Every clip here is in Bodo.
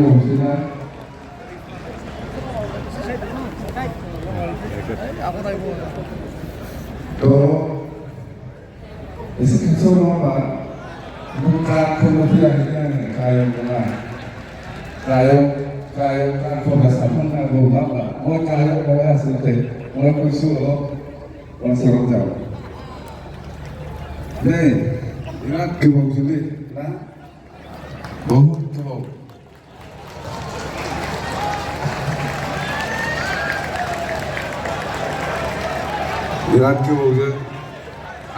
봅시다. 또 서로가 bukan kemudian yang kayu bunga, kayu kan pemasaran lagu apa, mau kayu bawa seperti mau kusuk, mau serotau. Nih, ingat kebun sulit, nah, बहुत kebun. Ingat kebun,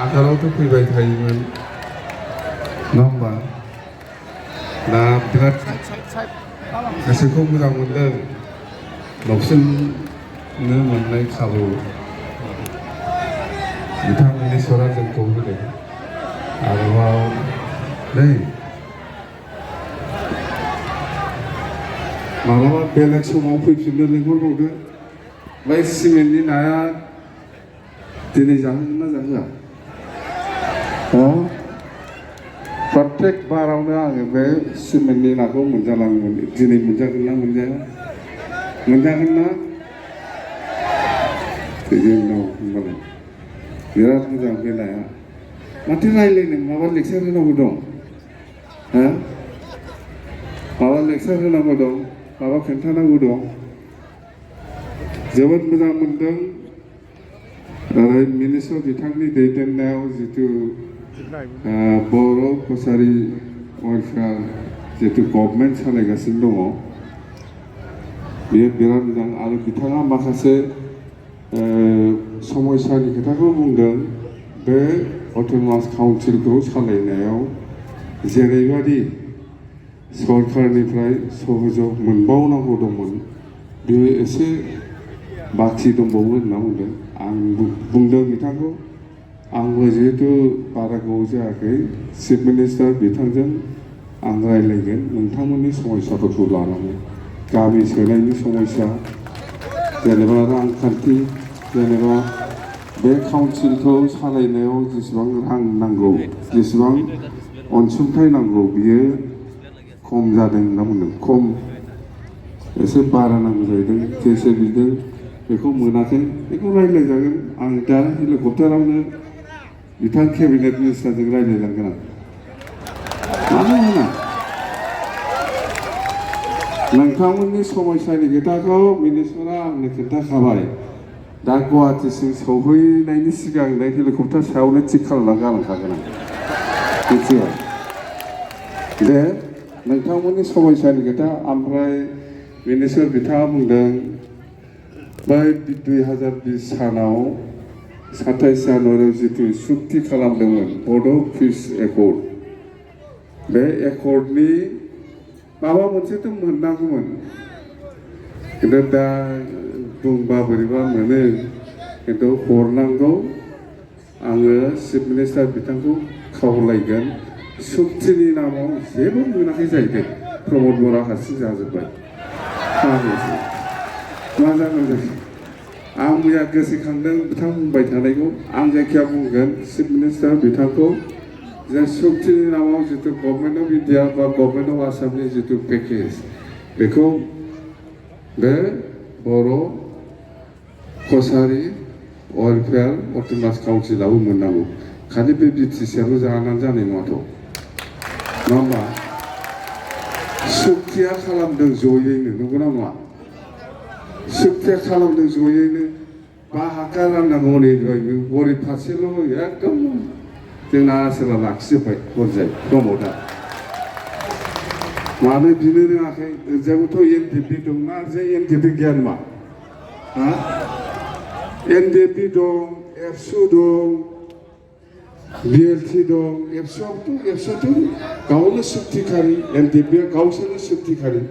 akhirnya tu pergi kayu number दा बिराद गोसोखौ मोजां मोनदों लबसिननो मोननाय खाबु बिथांमोननि सरा जोंखौ होदों आरोबाव नै माब्लाबा बेलेग समाव फैफिननो लिंहरबावदो बै सिमेन्टनि नाया दिनै जाहोगोन ना जाहोआ प्रत्येक बारावनो आङो बे सिमेन्टनि नाखौ मोनजालाङोमोन दिनै मोनजागोन ना मोनजाया मोनजागोन ना जोंनाव होनबालाय बिराद मोजां बे नाया माथो रायज्लायनो माबा लेक्सार होनांगौ दं हा माबा लेक्सार होनांगौ दं माबा खोन्थानांगौ दं जोबोद मोजां मोनदों मिनिस्टार बिथांनि दैदेननायाव जितु बर' कसारि वेलफेयार जितु गभर्नमेन्ट सालायगासिनो दङ बेयो बिराद मोजां आरो बिथाङा माखासे समस्यानि खोथाखौ बुंदों बे अट'नमास काउन्सिलखौ सालायनायाव जेरैबायदि सरकारनिफ्राय सहयोग मोनबावनांगौ दंमोन बेयो एसे बाखि दंबावो होनना बुंदों आं बुंदों बिथांखौ आंबो जिहेतु बारा गोबाव जायाखै चिफ मिनिस्टार बिथांजों आं रायज्लायगोन नोंथांमोननि समस्याफोरखौ लानानै गामि सोलायनायनि समस्या जेनेबा रांखान्थि जेनेबा बे काउन्सिलखौ सालायनायाव जेसेबां रां नांगौ जेसेबां अनसुंथाइ नांगौ बियो खम जादों होनना बुंदों खम एसे बारा नांगौ जाहैदों जेसे बिदों बेखौ मोनाखै बेखौ रायज्लायजागोन आं दा हेलिकप्टारावनो बिथां केबिनेट मिनिस्टारजों रायज्लायलांगोन आं मानो होना नोंथांमोननि समस्यानि खोथाखौ मिनिस्टारा आंनो खोन्थाखाबाय दा गुवाहाटिसिम सौहैनायनि सिगां हेलिकप्टार सायावनो थिग खालामना गालांखागोन आं मिथिबाय दे नोंथांमोननि समस्यानि खोथा ओमफ्राय मिनिस्टार बिथाङा बुंदों बै 2020 सानाव 27 जानुवारियाव जितु सुक्ति खालामदोंमोन बड' पिस एकर्ड बे एकर्डनि माबा मोनसेथ' मोननांगौमोन खिन्थु दा बुंबा बोरैबा मोनो खिन्थु हरनांगौ आङो चिफ मिनिस्टार बिथांखौ खावलायगोन सुक्तिनि नामाव जेबो मोनाखै जाहैदों प्रमद बर'आ हारसिं जाजोब्बाय मा जागोन जाखो आं मैया गोसोखांदों बिथां बुंबाय थानायखौ आं जायखिया बुंगोन चिफ मिनिस्टार बिथांखौ जे सुक्तिनि नामाव जितु गभर्नमेन्ट अफ इन्डिया बा गभर्नमेन्ट अफ आसामनि जितु पेकेज बेखौ बे बर' कसारि वेलफेयार अट'नमास काउन्सिलाबो मोननांगौ खालि बे बिटिसिआल' जानानै जानाय नङाथ' नङा होमबा सुक्तिया खालामदों जयैनो नंगौना नङा सुक्तिया खालामदों जयैनो बाहागा राननांगौ नै गरिब फारसेल' एकदम जोंना आसोला लाखिजोब्बाय हरजाय प्रमदआ मानो बिनो रोङाखै ओरैजायबोथ' एनडिएफबि दंना ओरैजाय एनडिएफबि गैया नामा हा एनडिएफबि दं एबसु दं बिएलटि दं एबसुआथ' गावनो सुक्तिखारि एनडिएफबिआ गावसोरनो सुक्तिखारि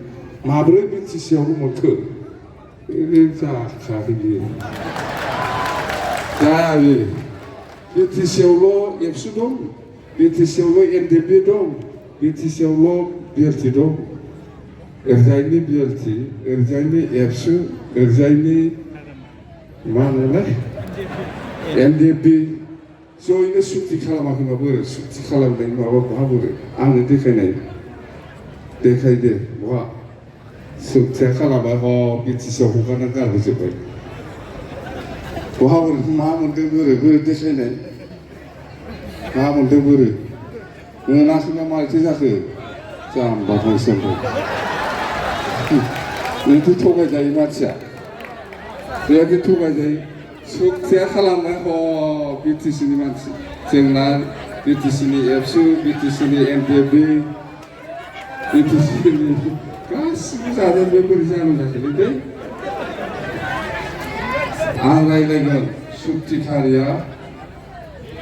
माब्रै बिटिसिआवल' मोनखो जाखायाखै बियो जाया बियो बिटिसिआवल' एबसु दं बिटिसिआवल' एनडिएफबि दं बिटिसिआवल' बिएलटि दं ओरैजायनि बिएलटि ओरैजायनि एबसु ओरैजायनि मा होनोलाय एनडिएफबि जयैनो सुक्ति खालामाखैबा बोरै सुक्ति खालामनायनि माबा बहा बोरै आंनो देखायनाय देखायदे बहा 숙제 하나만 밑에서 호가는 가르쳐 봐. 마음은 덩그러 그 뜻이네. 마음은 덩그러. 나서면 말지자 참 바탕선도. 너도 토가자 이 맞지야. 너도 토가자 숙제 하나만 BTC니 맞지. 정말 BTC니 앱수, BTC니 MPB, BTC니 가슴이 자는 멤버리지 않은 자신인데 안라이라이건 숙지카리아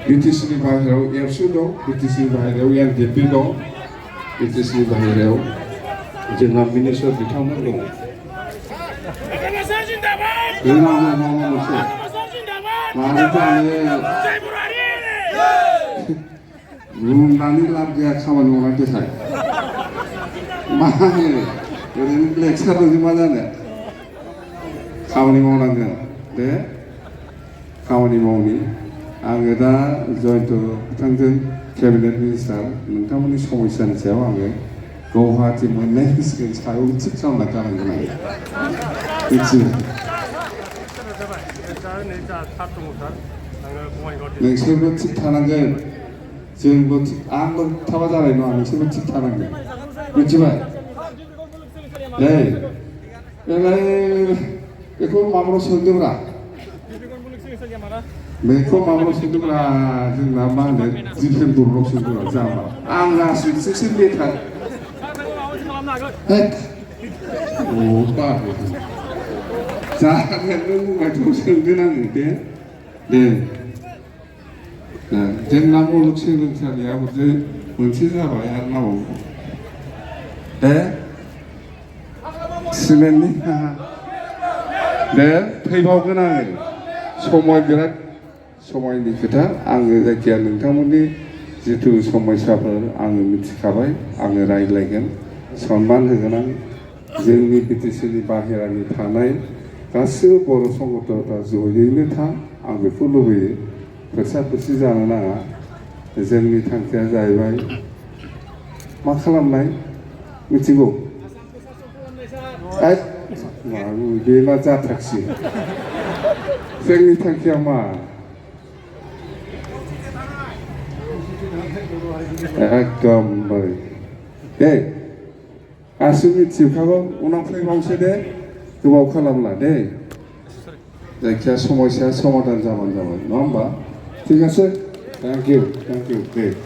BTC니 바히라고 앱수도 BTC니 바히라고 MPB도 BTC니 바히라고 정말 미니셔 비타민도 그나마 뭐지 말하자면 나는 남자 가만히 오는 데 살. 마에 우리는 렉처러지 마잖아. 가만히 오는 거. 네? 가만히 오니. 아그다 저희도 당근 캐비넷 미니스터 능타문이 소모 있는 제왕에 고하티 문내스게 사용 측정 나타나는 거야. 그치? 네, 실버 측타는 게 지금 뭐 안건 타바잖아요. 너 실버 측타는 게. 그렇지만, 네, 그거 마음으로 손들어라. 그거 마음으로 손들어라. 지금 남만데 집행 도로 손들어. 자, 안가수 스스리타. 헷, 오빠. 자, 누군가 좀 손들었는데, 네. 전남 올록시는 차리야 그때 원치사 봐야 하나 보고 네? 스맨니? 네? 페이버그나 소모이니 그다 आङो जायखिया नोंथांमोननि जिथु समयसाफोर आङो मिथिखाबाय आङो रायज्लायगोन सनमान होगोन आं जोंनि बिटिसिनि बाहेरानि थानाय गासिबो बर' संगठनफ्रा जयैनो था आं बेखौ लुबैयो फोरसा जानो नाङा जोंनि थांखिया जाहैबाय मा खालामनाय मिथिगौ बे मा जाथारसै जोंनि थांखिया मा एकदमबारे दे गासिबो मिथिजोबखागौ उनाव फैबावसै दे गोबाव खालामला दे जायखिया समस्या समाधान जाबानो जाबाय नङा होमबा ঠিক আছে থ্যাংক ইউ গ্রেট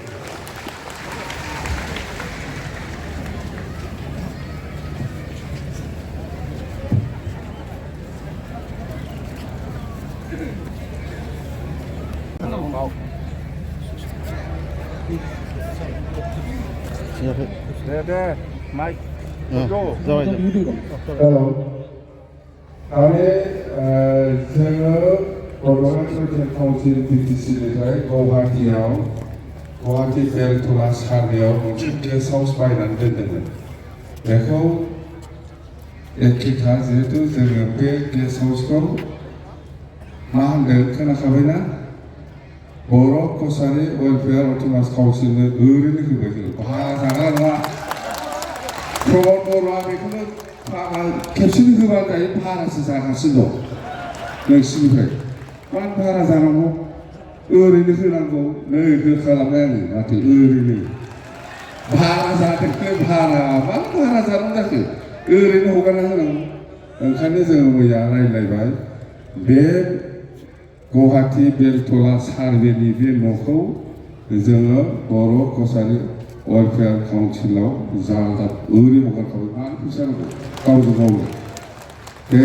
네, 마이크. 다음에 जोङो बड'लेण्ड सोलोंथाइ काउन्सिल BTCनिफ्राय गुवाहाटि बेलतला सारनायाव मोनसे गेस्ट हाउस बायनानै दोनदोंमोन बेखौ एखेखा जिहेतु जोङो बे गेस्ट हाउसखौ मा होनदों खोनाखाबायना बर' कसारि वेलफेयार अट'नमास काउन्सिलनो ओरैनो होबाय जोङो भारा जाग्रा नङा प्रमद बर'आ बेखौनो खेबसेनो होबा दायो भारासो जागासिनो दं नोंसिनिफ्राय मान भारा जानांगौ ओरैनो होनांगौ नै होखालामबाय आङो नाथाय ओरैनो भारा जादों भारा मा भारा जानांगौ जाखो ओरैनो हगारना होनांगौ ओंखायनो जोङो मैया रायज्लायबाय बे गुवाहाटि बेलतला सार्भेनि बे न'खौ जोङो बर' कसारि वेलफेयार काउन्सिलाव जालदा ओरै हगारखाबाय मानो फैसा नांगौ गावजों गावनो दे